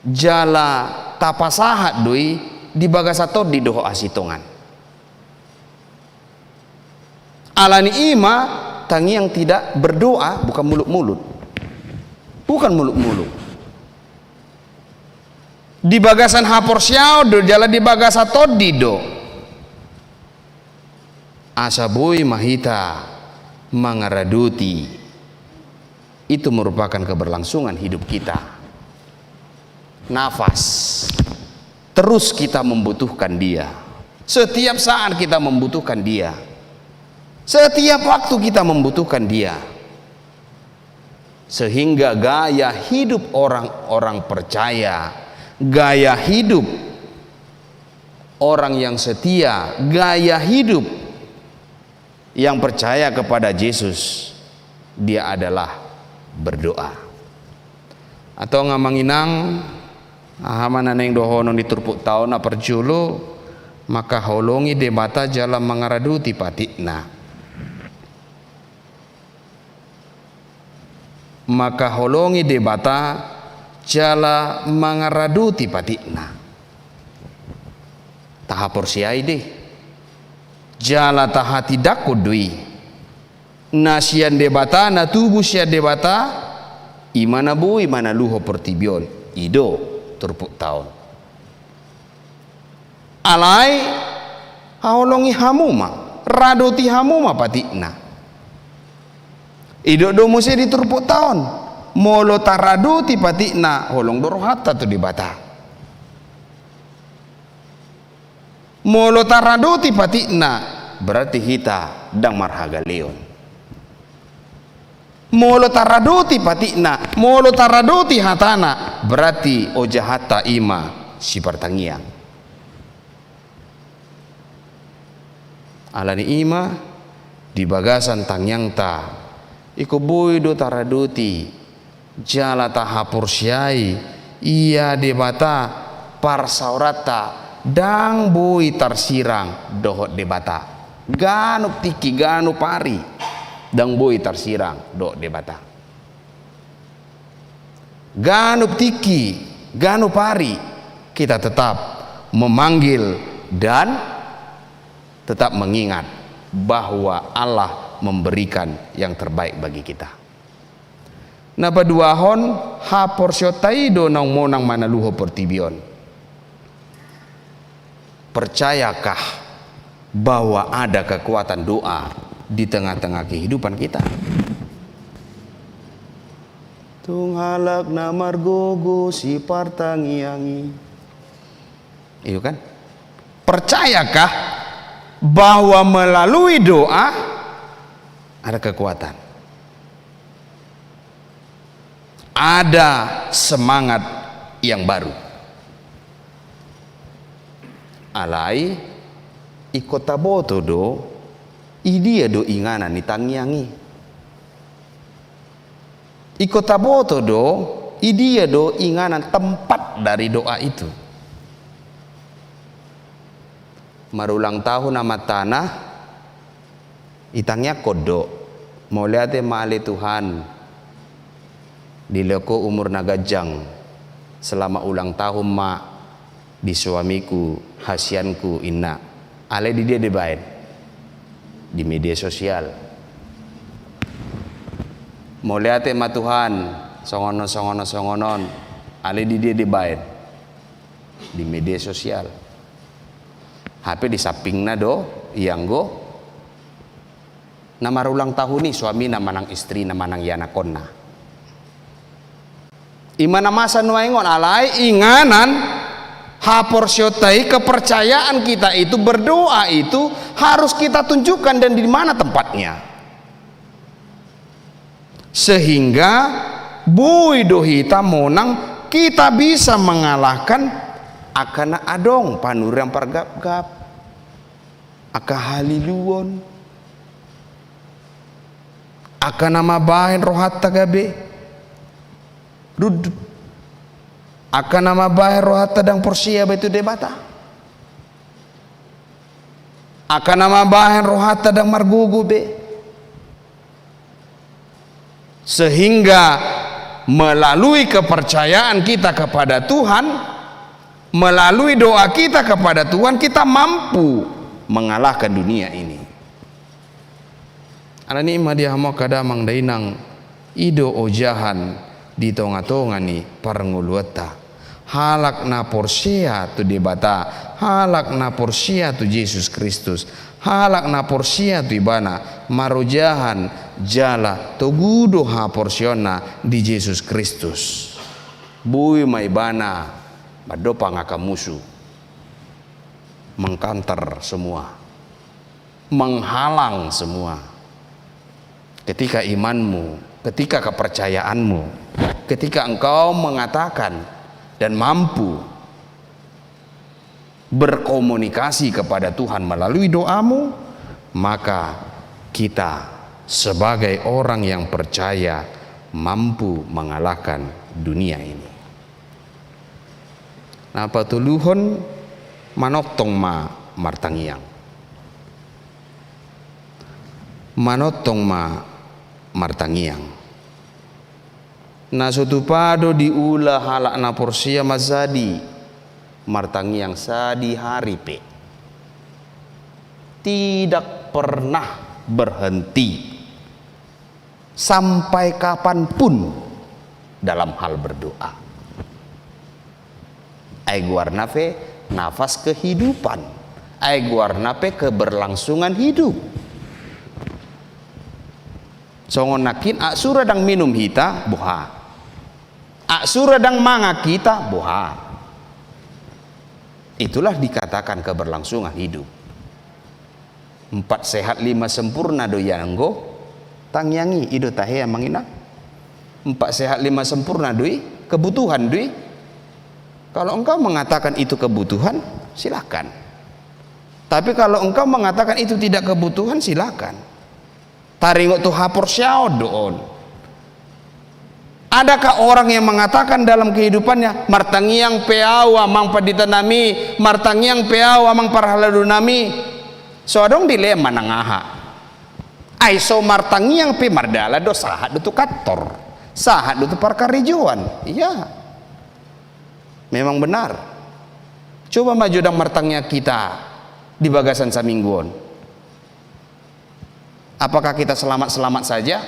jala tapasahat do i di bagasan tondi dohot hasintongan. Alani i ma tangiang tidak berdoa bukan muluk-muluk. Bukan muluk-muluk. Di bagasan haporseaon do, jala di bagasan tondi do. Asa boi ma hita mangaradoti. Itu merupakan keberlangsungan hidup kita. Nafas. Terus kita membutuhkan Dia. Setiap saat kita membutuhkan Dia. Setiap waktu kita membutuhkan Dia. Sehingga gaya hidup orang-orang percaya, gaya hidup orang yang setia, gaya hidup yang percaya kepada Jesus, dia adalah berdoa. Antong amang inang, aha ma na naeng dohonon di turpukta on? Na parjolo, mangkaholongi Debata jala mangaradoti patikna. Mangkaholongi Debata jala mangaradoti patikna. Tahaporseai do i. Jala tahatindangkon do i. Na sian Debata, na tubu sian Debata, i ma na boi manaluhon portibi on. I do turpukta on. Alai haholongi hamu ma, radoti hamu ma patikna. Didok do muse di turpukta on, molo taradoti patikna, holong do rohanta tu Debata. Molo taradoti patikna, berarti hita ndang marhagaleon. Molo taradoti patikna, molo taradoti hatana, berarti ojahanta i ma sipartangiang. Alani i ma, di bagasan tangiangta, ingkon boi do taradoti, jala tahaporseai, ia Debata parsaoranta ndang boi tarsirang dohot Debata. Ganup tingki, ganup ari, ndang boi tarsirang dohot Debata. Ganup tingki, ganup ari, kita tetap memanggil dan tetap mengingat bahwa Allah memberikan yang terbaik bagi kita. Na paduahon, haporseaonta i do naung monang manaluhon portibi on. Percayakah bahwa ada kekuatan doa di tengah-tengah kehidupan kita? Tung halak na margogo sipartangiang i. Iyo kan? Percayakah bahwa melalui doa ada kekuatan? Ada semangat yang baru. Alai, ingkon taboto do, i dia do inganan ni tangiang i. Ingkon taboto do, i dia do inganan, tempat dari doa itu. Marulang tahun amantana, itangiangkon do, mauliate ma ale Tuhan, dilehon Ho umur na ganjang, selamat ulang tahun ma di suamiku, hasianku, inna. Alai di dia dibaen? Di media sosial. Mauliate ma Tuhan, songon on, songon on, songon on. Alai di dia dibaen? Di media sosial. Hape di sampingna do ianggo na marulang tahun i suamina manang istrina manang ianakhonna. I ma na masa nuaeng on, alai inganan haporseaonta i, kepercayaan kita itu, berdoa itu harus kita tunjukkan dan di mana tempatnya. Sehingga boi do hita monang, kita bisa mengalahkan angka na adong, panurirang pargapgap, angka haliluon, angka na mambahen rohanta gabe rundut, angka na mambahen rohanta ndang porsea be tu Debata. Angka na mambahen rohanta ndang margogo be. Sehingga melalui kepercayaan kita kepada Tuhan, melalui doa kita kepada Tuhan, kita mampu mengalahkan dunia ini. Alani i ma di hamu angka damang dainang, i do ojahan di tonga-tonga ni parngoluonta. Halak na porsea tu Debata, halak na porsea tu Jesus Kristus, halak na porsea tu Ibana, marojahan jala togu do haporseaonna di Jesus Kristus. Boi ma Ibana mandompak angka musu, mengkanter semua, menghalang semua. Ketika imanmu, ketika kepercayaanmu, ketika engkau mengatakan dan mampu berkomunikasi kepada Tuhan melalui doamu, maka kita sebagai orang yang percaya mampu mengalahkan dunia ini. Na patoluhon, manongtong ma martangiang. Manongtong ma martangiang. Na so tupa do diula halak na porsea manjadi martangiang sadihari pe. Tidak pernah berhenti. Sampai kapanpun dalam hal berdoa. Ai goarna pe nafas kehidupan. Ai goarna pe keberlangsungan hidup. Songon nangkin, aksura ndang minum hita, boha. Aksura ndang mangan hita, boha. Itulah dikatakan keberlangsungan hidup. Empat sehat lima sempurna do i, anggo tangiang i, i do tahe, amang inang. Empat sehat lima sempurna do i, kebutuhan do i. Kalau engkau mengatakan itu kebutuhan, silakan. Tapi kalau engkau mengatakan itu tidak kebutuhan, silakan. Taringot tu haporseaon do on. Adakah orang yang mengatakan dalam kehidupannya, "Martangiang pe ahu, amang pandita nami, martangiang pe ahu, amang parhalado nami"? So adong dilema nang aha. Ai so martangiang pe mardalan do, sahat do tu kantor, sahat do tu parkarejoan. Iya. Memang benar. Coba ma jo ndang martangiang hita di bagasan saminggu on. Apakah kita selamat-selamat saja?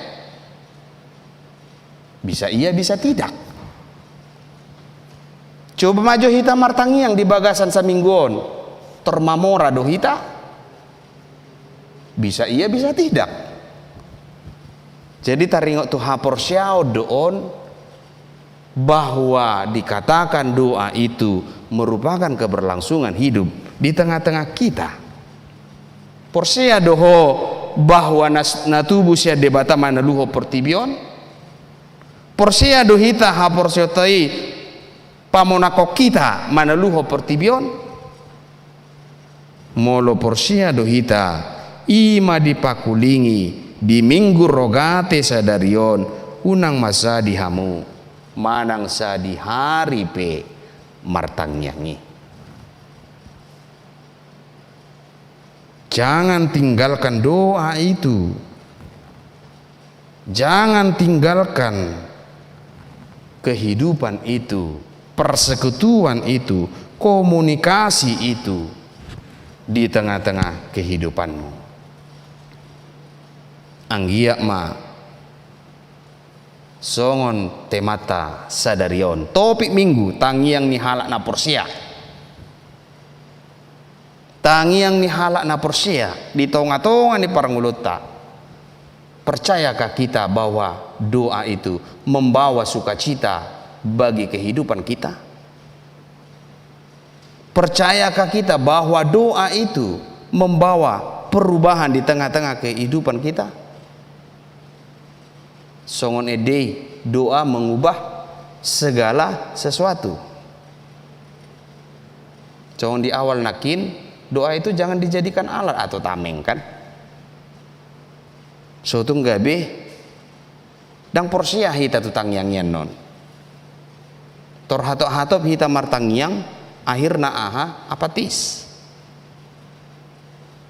Bisa iya, bisa tidak. Coba ma jo hita martangiang di bagasan saminggu on. Tor mamora do hita? Bisa iya, bisa tidak. Jadi taringot tu haporseaon do on, bahwa dikatakan doa itu merupakan keberlangsungan hidup di tengah-tengah kita. Porsea do ho bahwa nas-, na tubu sian Debata manaluhon portibi on? Porsea do hita haporseaonta i pamonanghon hita manaluhon portibi on? Molo porsea do hita, i ma dipangkulingi di Minggu Rogate sadari on, unang manjadi hamu manang sadihari pe martangiang i. Jangan tinggalkan doa itu. Jangan tinggalkan kehidupan itu, persekutuan itu, komunikasi itu di tengah-tengah kehidupanmu. Anggiat ma songon temanta sadari on, topik Minggu, tangiang ni halak na porsea. Tangiang ni halak na porsea di tonga-tonga ni parngoluonta. Percayakah kita bahwa doa itu membawa sukacita bagi kehidupan kita? Percayakah kita bahwa doa itu membawa perubahan di tengah-tengah kehidupan kita? Songon ende i, doa mengubah segala sesuatu. Songon di awal nangkin, doa itu jangan dijadikan alat atau tameng, kan? So tung gabe, ndang porsea hita tu tangiang i annon. Tor hatop-hatop hita martangiang, akhirna aha? Apatis.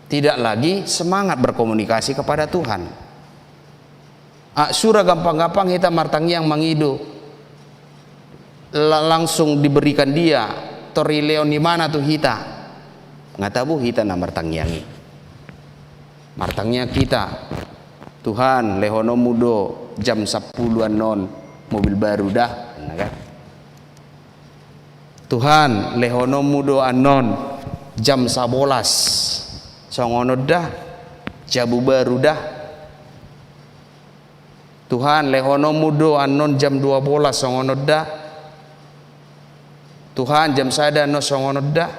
tidak lagi semangat berkomunikasi kepada Tuhan. Ah, sura gampang-gampang hita martangiang mangido la-, langsung diberikan dia, tor dilehon ibana tu hita. Nga tabo hita na martangiang i. Martangiang hita, Tuhan, lehononmu do jam sampulu annon mobil baru da, ninna kan. Tuhan, lehononmu do annon jam sabolas songon on da, jabu baru da. Tuhan, lehononmu do annon jam dua bolas songon on da. Tuhan, jam sada annon songon on da.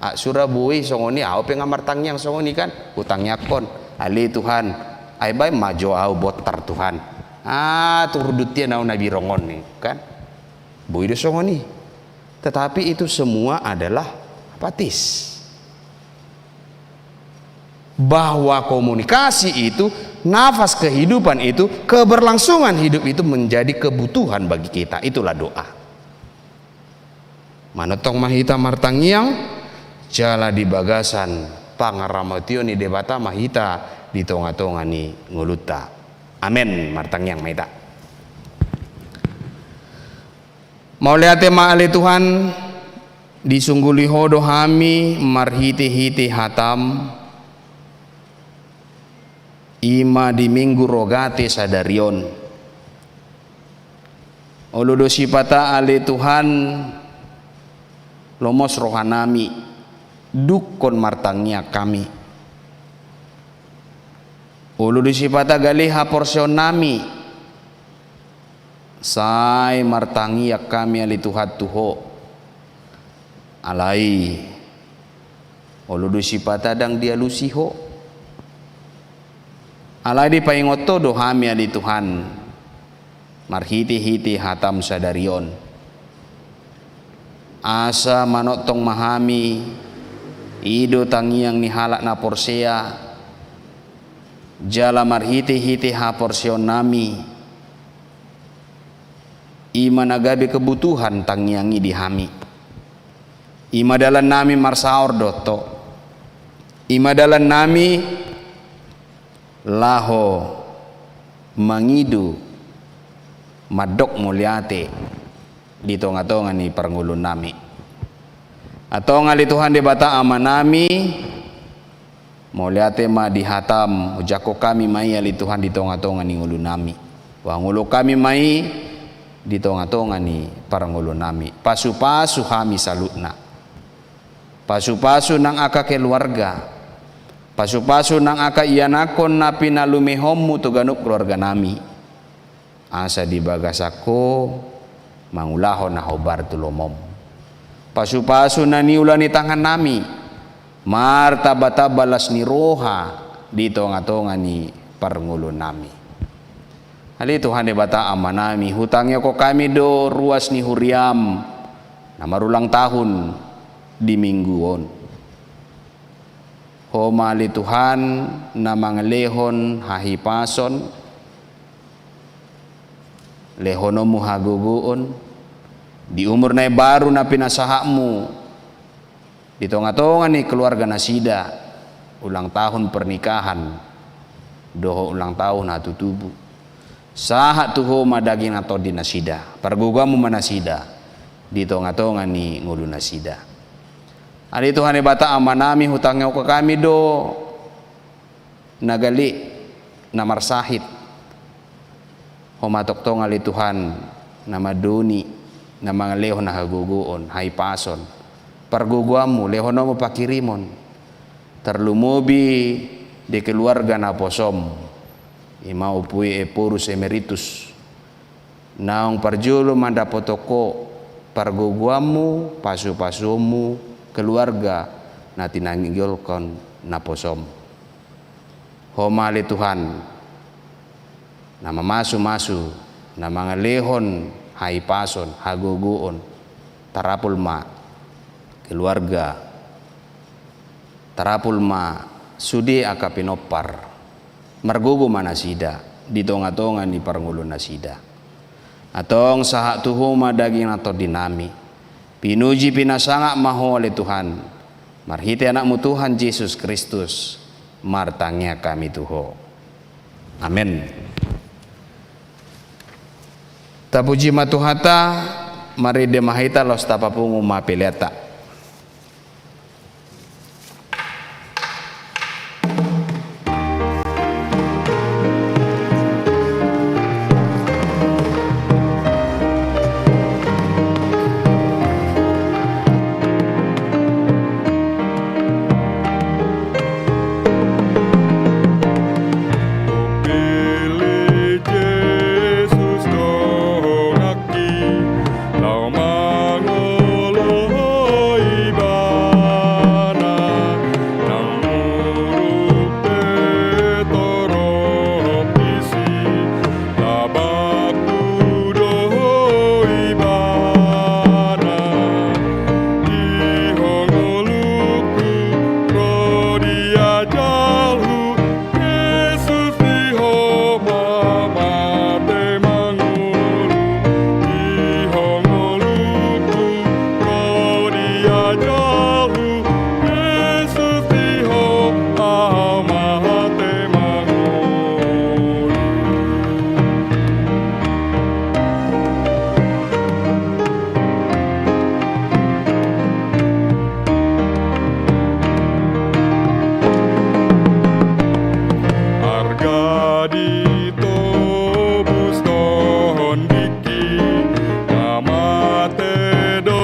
Ah, sura boi songon i, au pe nga martangiang songon i kan. Hutangiangkon, ale Tuhan, ai baen ma jo au bontar Tuhan. Ah, tu rundut i au na birong on i kan. Boi do songon i. Tetapi itu semua adalah apatis. Bahwa komunikasi itu, nafas kehidupan itu, keberlangsungan hidup itu menjadi kebutuhan bagi kita. Itulah doa. Manongtong ma hita martangiang, jala di bagasan pangaramotion ni Debata ma hita di tonga-tonga ni ngolunta. Amen. Martangiang ma hita. Mauliate ma ale Tuhan, disungguli Ho do hami marhite-hite hatam, i ma di Minggu Rogate sadari on. Olo do sipata ale Tuhan, lomos rohanami, dungkon martangiang hami. Olo do sipata gale haporseaonnami, sai martangiang hami ale Tuhan tu Ho. Alai olo do sipata ndang dialusi Ho. Alai dipaingot Ho do hami ale Tuhan, marhite-hite hatam sadari on. Asa manongtong ma hami, i do tangiang ni halak na porsea, jala marhite-hite haporseaonnami, i ma na gabe kebutuhan tangiang i di hami. I ma dalannami marsaor dohot Ho. I ma dalannami laho mangido mandok mauliate di tonga-tonga ni parngoluonnami. Antong ale Tuhan Debata Amanami, mauliate ma di hatam, hujangkon hami ma i ale Tuhan di tonga-tonga ni ngolunami. Huhangoluhon hami ma i di tonga-tonga ni parngoluonnami. Pasu-pasu hami saluhutna. Pasu-pasu nang angka keluarga. Pasu-pasu nang angka ianakhon na pinalumehonmu tu ganup keluarganami. Asa di bagasan Ho mangulahon na hombar tu lomom. Pasu-pasu na niula ni tangannami, martamba-tamba las ni roha di tonga-tonga ni parngoluonnami. Ale Tuhan Debata Amanami, hutangiangkon hami do ruas ni huriam na marulang tahun di minggu on. Ho ma ale Tuhan na mangalehon hahipason, lehononmu hagogoon, di umur na imbaru na pinasahatmu, di tonga-tonga ni keluarga nasida, ulang tahun pernikahan, dohot ulang tahun hatutubu. Sahat tu Ho ma daging nang tondi nasida, pargogoanmu ma nasida, di tonga-tonga ni ngolu nasida. Ale Tuhan Debata Amanami, hutangiangkon hami do na gale, na marsahit. Ho ma tongtong ale Tuhan, na mandoni, na mangalehon hagogoon, hahipason. Pargogoanmu, lehononmu panghirimon. Tarlumobi di keluarga naposom. I ma umpama Ephorus Emeritus. Naung parjolo mandapothon Ho, pargogoanmu, pasu-pasuonmu, keluarga na tinanggilhon naposom. Ho ma ale Tuhan, na mamasu-masu, na mangalehon hahipason, hagogoon, tarapul ma keluarga, tarapul ma sude angka pinompar, margogo ma nasida, di tonga-tonga ni parngoluon nasida. Antong sahat tu Ho ma daging nang tondinami. Pinuji pinasangap ma Ho ale Tuhan. Marhite Anakmu Tuhan Jesus Kristus. martangiang hami tu Ho. Amen. Tapuji ma Tuhanta, marende ma hita laos tapapungu ma peleanta. Pilih Jesus dongan Laho mangoloi Ibana, nang muruk pe torop disi, labangku do Ibana. Di ho ngolungku, ro di ajalhu, Jesus, di ho ma mate mangolu, di ho ngolungku, ro di ajalhu, Jesus, di ho ahu mate mangolu. Arga ditobushon dingki, na mate do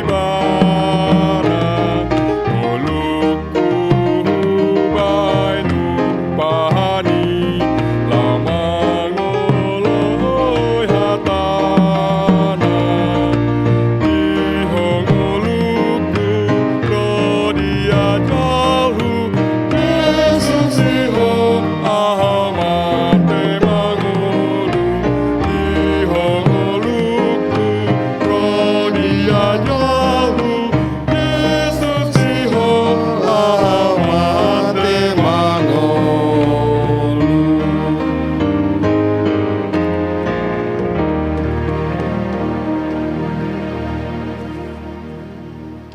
Ibana, ngolungku hubahen umpahani, laho mangoloi hatana. Di ho ngolungku, ro di ajalhu, Jesus, di ho ahu mate mangolu. Di ho ngolungku, ro di ajalhu, Jesus, di ho ahu mate mangolu.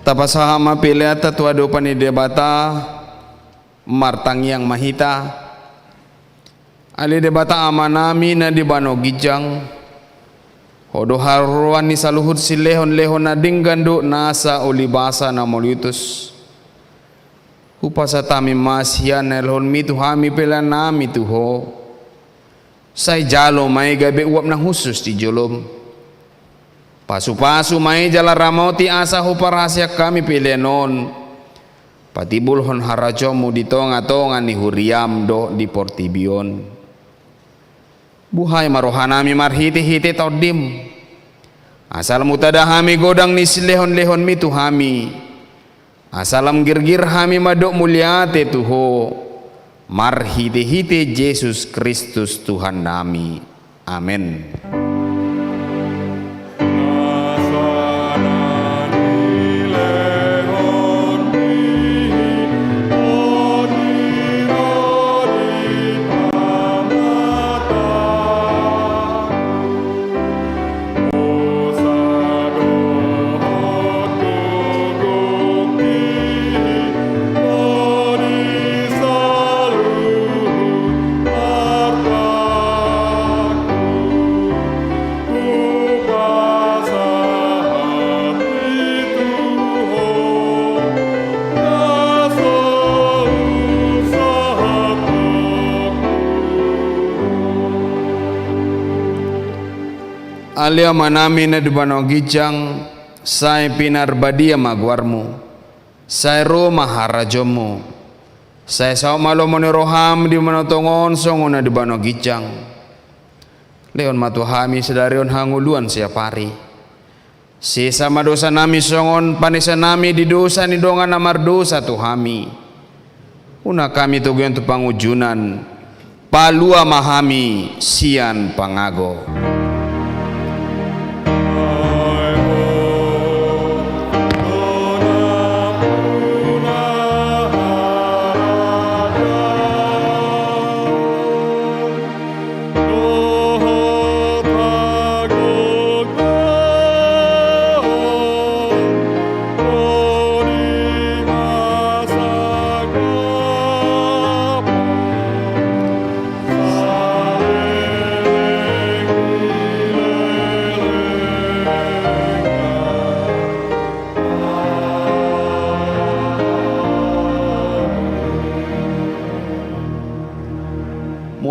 Tapasahat ma peleanta tu adopan ni Debata, martangiang ma hita. Ale Debata Amanami na di banua ginjang, Ho do haroroan ni saluhut silehonlehon na denggan dohot nasa ulibasa na mauliutus. Hupasahat hami ma sian na nilehonMi tu hami peleannami tu Ho. Sai jalo ma i gabe uap na hushus di joloM. Pasupasu ma i jala ramoti asa huparhaseang hami pelean on patimbulhon harajaonMu di tongatonga ni huriaM dohot di portibi on. Buhai ma rohanami marhitehite TondiM, asa lam hutada hami godang ni silehonlehonMi tu hami, asa lam girgir hami mandok mauliate tu Ho, marhitehite Jesus Kristus Tuhannami. Amen. Ale Amanami na di banua ginjang, sai pinarbadia ma goarMu, sai ro ma harajaonMu, sai saut ma lomo ni rohaM di banua tonga on songon na di banua ginjang. Lehon ma tu hami sadari on hangoluan siapari. Sesa ma dosanami songon panesanami di dosa ni dongan na mardosa tu hami. Unang hami togihon tu pangunjunan, palua ma hami sian pangago.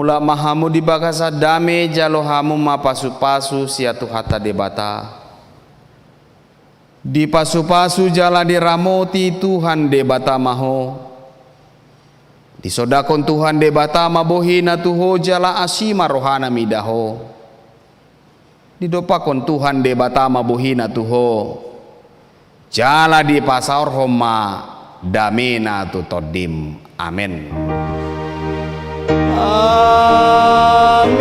Mulak ma hamu di bagasan dame, jalo hamu ma pasupasu sian Tuhanta Debata. Dipasupasu jala diramoti Tuhan Debata ma ho. Disondangkon Tuhan Debata ma bohina tu ho jala asi ma rohana mida ho. Didompakkon Tuhan Debata ma bohina tu ho, jala dipasaorhon ma damena tu tondim. Amen. Amen.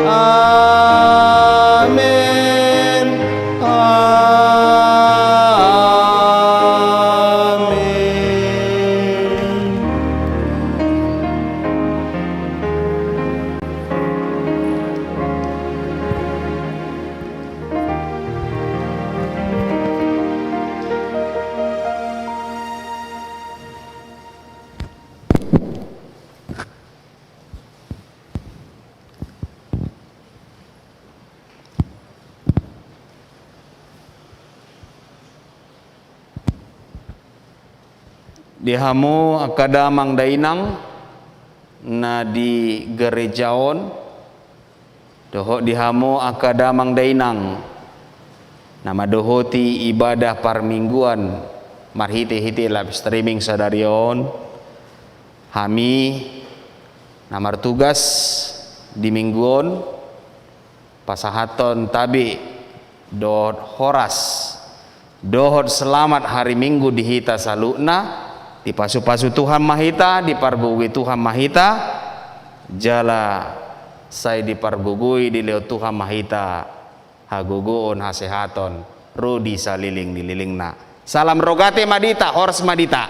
Amen. Amen. Di hamu angka damang dainang na di gereja on, dohot di hamu angka damang dainang na mandohoti ibadah parmingguan marhite-hite live streaming sadari on, hami na martugas di minggu on, pasahathon tabe dohot horas dohot selamat hari Minggu di hita saluhutna. Dipasupasu Tuhan ma hita, diparbogoi Tuhan ma hita, jala sai diparbogoi dilehon Tuhan ma hita hagogoon, hasehaton ro di saleleng ni lelengna. Salam rogate ma di hita, horas ma di hita.